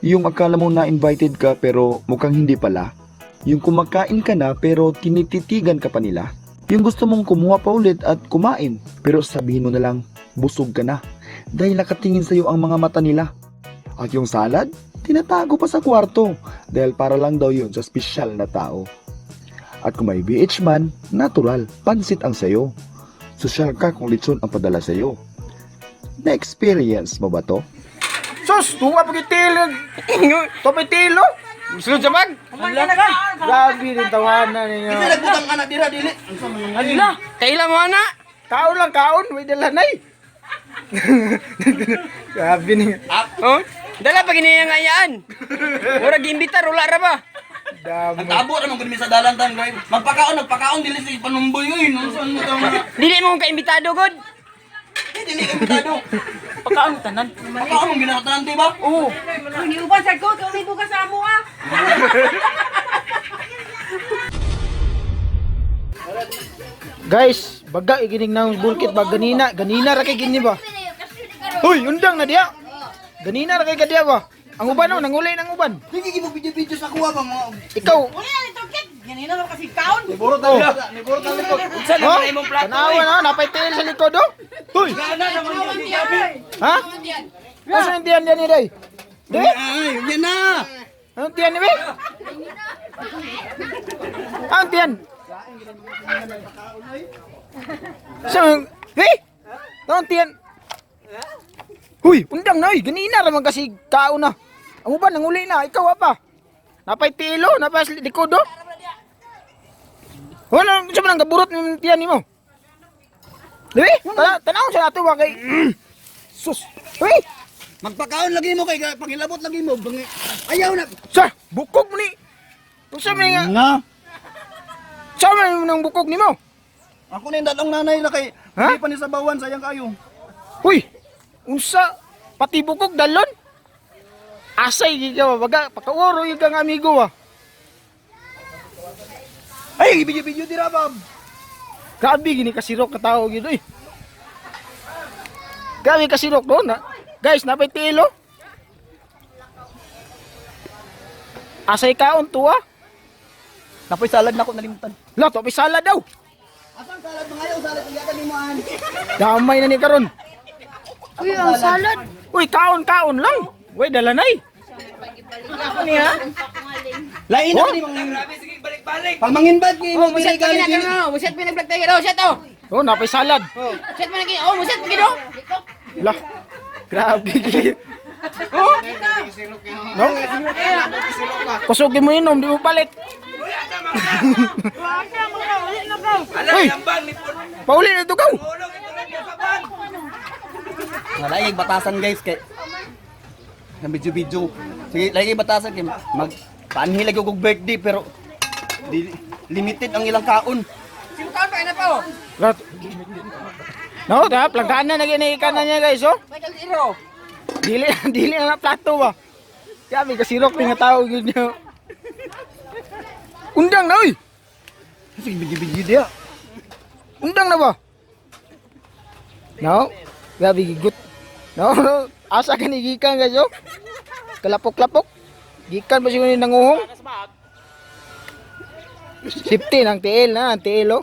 Yung akala mo na invited ka pero mukhang hindi pala. Yung kumakain ka na pero tinititigan ka pa nila. Yung gusto mong kumuha pa ulit at kumain pero sabihin mo na lang, busog ka na. Dahil nakatingin sa'yo ang mga mata nila. At yung salad, tinatago pa sa kwarto dahil para lang daw yun sa espesyal na tao. At kung may BH man, natural, pansit ang sayo. Sosyal ka kung litson ang padala sa'yo. Na-experience mo ba to? Sus, tuwa pa kitil. Topay tilo. Sulod sa bag. Grabe din tawanan ninyo. Kasi nagbutang anak dira dili. Ala, kaila mo ana. Kaon lang kaon, may dala nay. Grabe ni. Oh, dala pa gini nga ayaan. Murag giimbitar wala ra ba? Dami. Ang tabo ra man gud mi sa dalan tan guys. Magpakaon nagpakaon dili sa panumboy oy. No saan mo tama. Dili mo ka imbitado gud. Eh, dili ka imbitado. Pakaon tanan. Pakaon mong ginatanan di ba? Oo. Niuban sa ko, kau buka sa amo ah. Guys, baga iginig na ang bulkit ba ganina, ganina ra kay gini ba? Uy, undang na diya. Ganina ra kay kadiya ba? Ang uban oh, nangulay ng uban. Sige gimo video-video sa kuha ba mo. Ikaw, Uli na nito kit. Ganina ra kasi kaon. Niburo ta. Niburo ta likod. Sa oh, naman imong plato. tanawa na, napay tiil sa likod oh. Uy. Ha? Asa yung tiyan yan ni Day? Di? Ay, yan na. Anong tiyan ni Be? Anong tiyan? Sa Be? Anong tiyan? Uy, undang na uy, ganina raman kasi kao na. Ang uban nanguli na, ikaw apa? Napay tilo, napay sa likod oh. Wala, sa man ang gaburot ng tiyan nimo? Di? Tanaw sa ato ba kay Sus. Uy, Magpakaon lagi mo kay pangilabot lagi mo. Bangi- Ayaw na. sa bukog mo ni. Unsa man nga? Nga. Sa man nang bukog nimo? Ako na yung datong nanay na kay Ha? di pa ni sabawan sayang kayo. Uy, unsa pati bukog dalon? Asay gid ka baga pakauro yung kang amigo ah. Ay, video-video dira ba? Grabe gini kasirok ka tao gid oy. Grabe kasirok do na. Guys, napay tilo. Asay kaon tuwa. Napoy salad na ako nalimutan. La, topi salad daw. Asang salad mga ayaw salad kaya mo an. Damay na ni karon. Uy, ang salad. Uy, kaon kaon lang. Uy, dalanay. Lain na Oh? ni mga sige balik-balik. Pag manginbat kay mo Muset pa gina ka muset pinagblog tayo oh, set oh. Oh, napay salad. Set pa nagi, oh, muset pa gino. La. Grabe. Oh? No? Kusog mo inom, di mo palit. Uy! Pauli na ito kaw! Wala yung batasan guys kay na video-video. Sige, lagi batasan kay mag paanhi lagi og birthday pero di, limited ang ilang kaon. Sino kaon pa na pa oh. Lat. No, ta, plangkaan na naging na niya guys, oh. Michael Zero. Dili, dili na na plato ba. Grabe, kasirok ni nga tao yun niyo. Undang na, uy! Sige, video-video diya. Undang na ba? No? Grabe, gigut. No, no. Asa ka ni gikan guys, oh. Kalapok-lapok. Gikan ba siguro ni nanguhong? Safety ng tiil na, ang tiil, oh.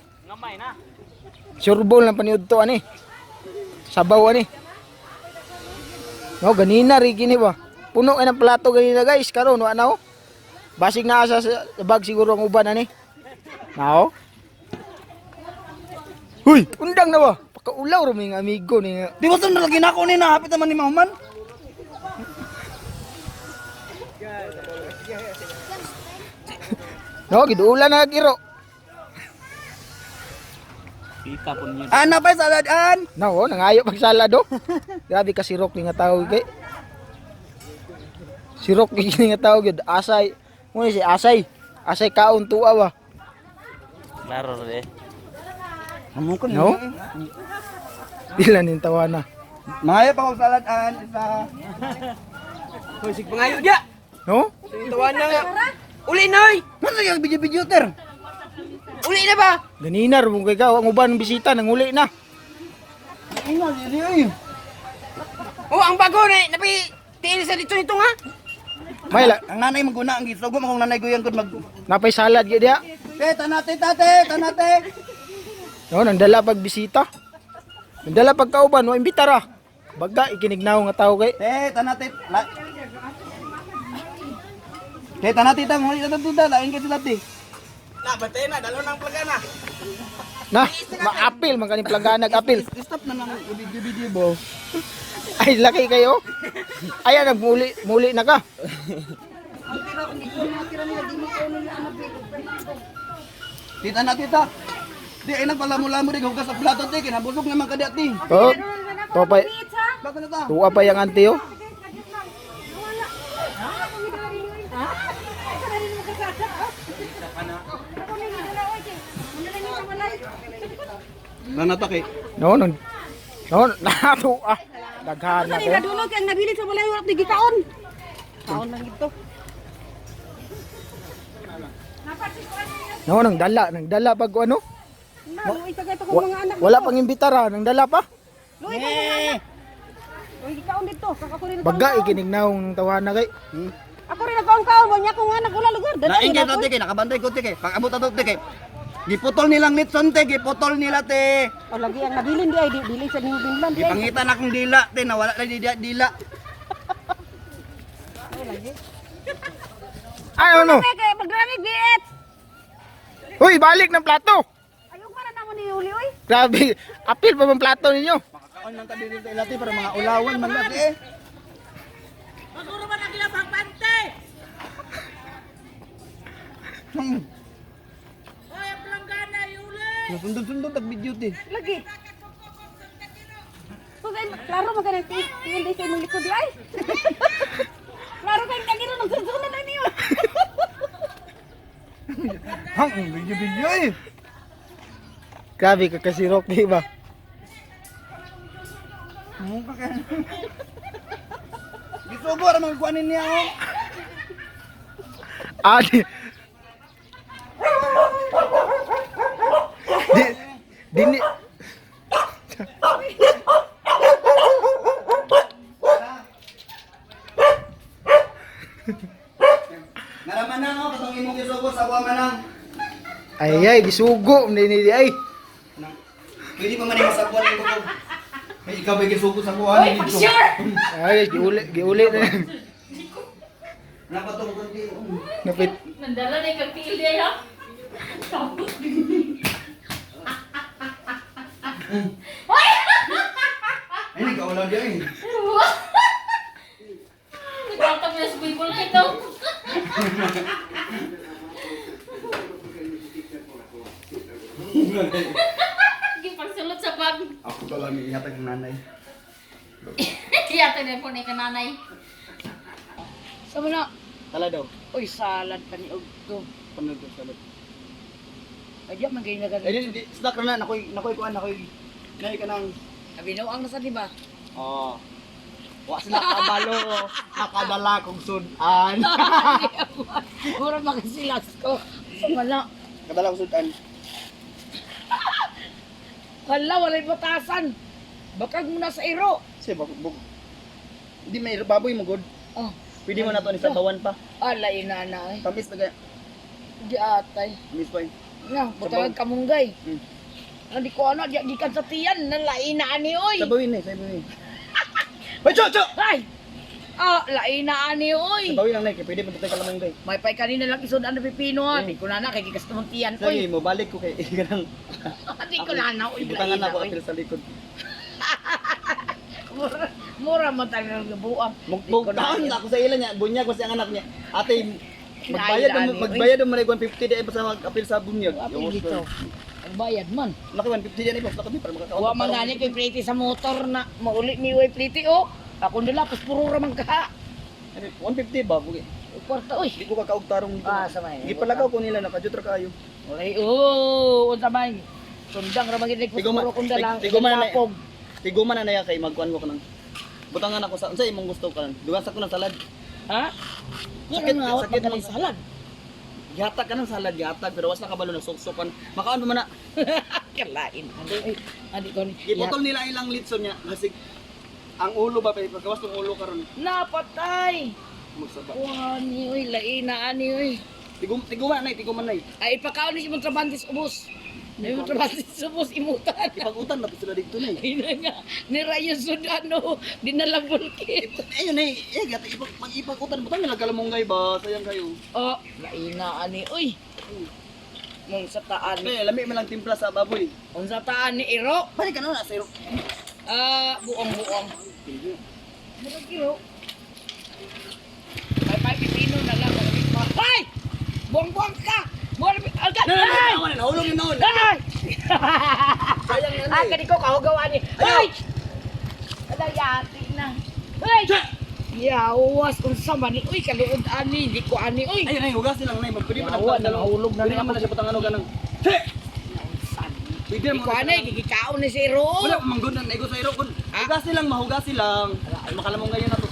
Surbol ng paniud to, ani. Sabaw, ani. No, ganina rin gini ba? Puno ay ng plato ganina, guys. Karon, wa na, oh. Basig na asa sa bag siguro ang uban, ani. Nao? Huy, undang na ba? Pakaulaw ra may amigo ni nga. Di ba na lagi nako ni na hapit naman ni Mahuman? No, giduula na giro. Ana pa salad an. No, oh, nangayo pag salad oh. Grabe ka sirok ni nga tao kay. Sirok ni nga tao gyud asay. Mo si asay. Asay kaon tuwa ba? Klaro re. Amo ko No? Pila ning tawana. Maayo pa kog salad an isa. Hoy, sig pangayo dia. No? Tawan na nga. Uli na oy. Ano yung video-video ter? Uli na ba? Ganina ra kay ka ang uban bisita nanguli na. Ina dili ay. Oh, ang bago na napi tiil sa dito nito nga. May la, Ang nanay maguna ang gisugo mo kung nanay guyan gud mag. napay salad gyud diha. Te, tanate tate, tanate. No, nandala pag bisita. Nandala pag kauban, wa imbita ra. Baga ikinignaw nga tao kay. Te, tanate. La. Te, tanate ta, mo ta ta lain kay sila te. Na, maapil man kaning planggana apil. Stop na nang video-video bo. Ay, laki kayo. Ayan, nagmuli, muli na ka. Tita na tita. Di ay nagpalamo-lamo di hugas sa plato te, kinabusog naman ka di ate. Oh, topay. Baka na ta. Tuwa pa yung auntie oh. Nanata kay. No, no. No, natuwa. Daghan na Sa ko. nadulog ang nabilin sa balay wala gikaon. Kaon lang dito. No, nang dala, nang dala pag ano. Na, luoy ka kay mga anak. Wala pang imbitar ha, nang dala pa. Luoy ka mga anak. Uy, gikaon dito. Kag ako rin Baga ikinignaw ng tawana kay. Ako rin nagkaon-kaon mo niya kung nga nagula lugar. Dala Lain kay te kay nakabantay ko te kay. Pag-abot ato te kay. Giputol nilang litson te, giputol nila te. O lagi ang nabilin di ay di dili sa New Finland di ay. Gipangita na akong dila te, nawala na di dila. Ay, ano? Kay kay pagdami biit. Uy, balik ng plato. Ayong para na mo ni Uli oy. Grabe, apil pa bang plato ninyo? Makakaon lang tabi dito ilati para mga ulawan man lati eh. Maguro ba na gila pante? Oy, ang planggana yuli. Sundot-sundot ang video te. Lagi. Kung ay klaro man kanang tiil tiil di sa imong likod di ay. Klaro kay kagiro nang susunan na niyo. Hang video-video eh. Grabe ka kasi Rocky ba? Mukha ka. Gisugo ra man kuanin niya oh. Ah, di, di, dini, Naraman na oh katong imong gisugo sa kuha man ay ay, gisugo, ni ni ay. ang. Pwede pa man yung masabuan ko. Ay, ikaw ba gisugo sa kuha ni dito? Ay, giuli, giuli na. Napatong kunti. Napit. Nandala na yung tiil niya. Tapos, Ay, nagkaulaw diya eh. nagtatap na sa Bible ito. Gipagsulot sa bag. Ako to lang ihatag ng nanay. Yata na po na kananay. Sama na. Tala daw. Uy, salad pa ni Ugto. Panood ko salad. Ay, di man kayo nagan. Ay, di, di, snack na nakoy nakoy kuan nakoy. Nay ka nang Binuang na sa di ba? Oh. Wa sila kabalo, nakadala kong sudan. Mura makasilas ko. Sama na. Kadala kong sudan. Hala, walay batasan. Bakag mo na sa iro. Kasi bag bug. Hindi may baboy mo good. Oh, Pwede mo na to ni sa bawan pa. alay na na eh. Tamis na kaya. Di atay. Tamis pa eh. Nga, butangag kamunggay. Hmm. Ano di ko ano, di gikan sa tiyan, nalain na ani oy. Sabawin eh, sabawin. Hoy, cho, cho! Ay! Ah, lain na ani oy. Sabawin lang nay, kay pwede pagpatay ka lamang day. May pay kanina lang isod ang pipino ha. Di ko na na kay gikas mong tiyan Sige, oy. mo balik ko kay kanang Di ko na na oy. Ibutangan lain na, ako oy. apil sa likod. Mura, mura man talaga ng buang. Mugtaon ako sa ila niya, bunyag ko sa anak niya. Ate, magbayad Kinailaan mo ni, magbayad mo man 150 di ay basta mag-apil sa bunyag. Apil dito. Ang bayad man. Laki 150 di ay basta kami para makakaon. Wa man gani kay pliti sa motor na mauli mi way pliti oh. Ako nila pos puro ra man ka. 150 ba? Bugi. Kwarta oy. Di ko kakaog tarong dito. Ah, sama eh. Gipalagaw ko nila nakajut ra kayo. Ulay oh, unsa man. Sundang ra man gid Tigo man- puro kong dala. tigo man na- Lapog. Tiguma na naya kay magkuan ko kanang. Butangan ako sa unsa imong gusto karon? Dugan sa ko ng salad. Ha? Sakit- Sakit, sakit sakit man man- salad. Gihatag ka ng salad, gihatag pero was nakabalo nagsuksukan. Makaon pa man na. Kalain. Ay, adi ko ni. Giputol nila ilang litson niya. Hasig ang ulo ba pagkawas tong ulo karon. Napatay. Magsaba. Kuha ni oy, laina ani oy. Tigum tiguman nay, tiguman nay. Ay ipakaon ni si Montrabantes ubos. Ay Montrabantes ubos imutan. Ipagutan na to sila dito nay. Ina nga, ni Ryan Sudano, dinala bulkit. Ayun nay, eh gata ipag mag-ipagutan mo tang nagkalamungay ba? Sayang kayo. Oh, laina ani oy. Mong sa taan, Nay, lami man lang timpla sa baboy. unsa taan ni Iro? Balik ka na na sa iro. Ah, buong-buong. Murag iro. Ay, may pipino na lang. Ay! Buong-buong ka! Buong Alga! Nay, nay, Ay! nay, nahulog yun noon. Ay! Sayang na Ah, nay. kani ko kahugaw ani. Ay! Ala, yati na. Ay! Yawas unsa man ni uy kaluod ani di ko ani uy. Ayun nay, hugasin lang nay. Pwede pa Yawa, nahulog na Pwede niya. naman na siya patang ano ganang. Pwede Di naman ko na ani gigikaon ni si Iro. Wala pa manggod na naigo sa iro kun. Ah. Hugasin lang, mahugasin lang. Ay makalamungay na to.